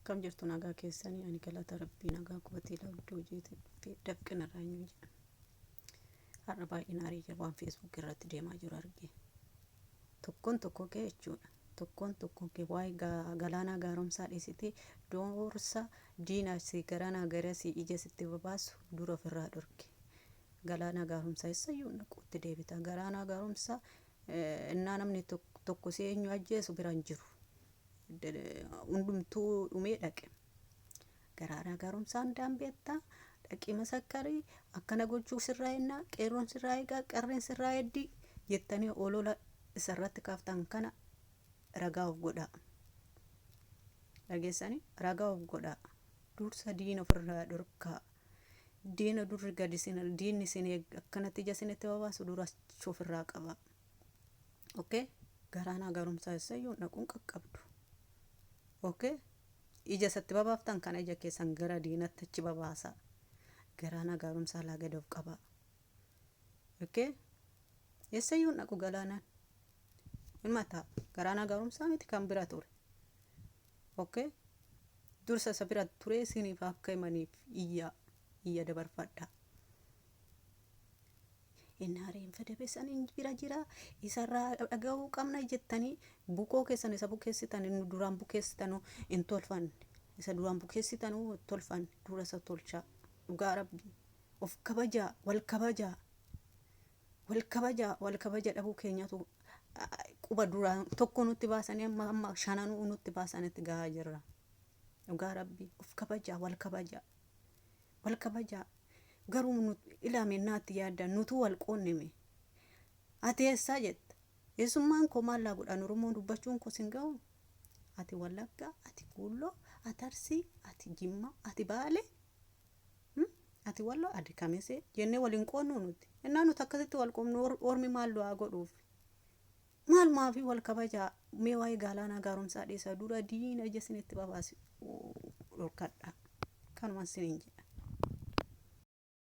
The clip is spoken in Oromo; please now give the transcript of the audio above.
Akkam jirtu nagaa keessanii? Ani galata rabbii nagaa kootii labduu hojiitiin dhufee dafqina irraa eenyu jedha. Har'a baay'een aarii jira waan feesbuuk irratti deemaa jiru arge. Tokkoon tokkoo kee jechuudha. Tokkoon tokkoon kee waa'ee galaanaa gaaromsaa dhiisitee doorsa diina si garanaa garasii ija sitti babaasu dura ofirraa dhorki. Galaanaa gaaromsaa eessayyuu hin dhaquutti deebita. Galaanaa gaaromsaa innaa namni tokko si eenyu ajjeesu bira hin jiru. Hundumtuu dhumee dhaqe. Garaanaa gaaromsaa hundaan beektaa. Dhaqii masakkarii akkana gochuu sirraa ennaa qeerroon sirraa eegaa qarreen sirraa eddii jettanii olola isarratti kaaftan kana ragaa of godhaa. Dhageessanii ragaa of godhaa. Dursa diina ofirraa dhorkaa. Diina durri gadi isin diinni isin akkanatti ija isinitti babaasu dura achi ofirraa qabaa. Okay? Garaanaa gaaromsaa eessayyuu dhaquun qaqqabdu. Okay? Ija isatti babaaftan kana ija keessan gara diinatti achi babaasaa. Garaanaa gaaromsaa laa gadi of qabaa. Okay? Eessayyuu hin dhaqu galaanaan. Ilma ta'a. Garaanaa gaaromsaa miti kan bira ture. Okay? Dursa isa bira turee isiniif akka himaniif iyyaa. Iyya dabarfadhaa. Innaa reenfa dabe san bira jira isarraa dhaga'uu qabna jettanii bukoo keessan isa bukeessitan inni duraan bukeessitanu hin tolfanne. Isa duraan bukeessitanu hin tolfanne. Dura isa tolchaa. Dhugaa rabbii. Of kabajaa, wal kabajaa. Wal kabajaa, wal kabaja dhabuu keenyatu quba duraan tokko nutti baasanii amma amma shananuu nutti baasanitti gahaa jirra. Dhugaa rabbii of kabajaa, wal kabajaa. Wal kabajaa. Garuu nu ilaame naatti yaadda nutuu wal qoonne mee. Ati eessaa jetta? Eessummaan koo maal laa godhaan Oromoon dubbachuun koo sin ga'u? Ati Wallaggaa, ati Kuulloo, ati Arsii, ati Jimmaa, ati Baalee, ati Walloo, ati Kamisee jennee wal hin qoonnuu nuti. Innaa nuti akkasitti wal qoomnu ormi maal nu haa godhuuf? Maal maafi wal kabajaa mee waa'ee gaalaanaa gaaromsaa dhiisa dura diina ija isinitti babaasi dhorkadha. Kanuman siniin jedha.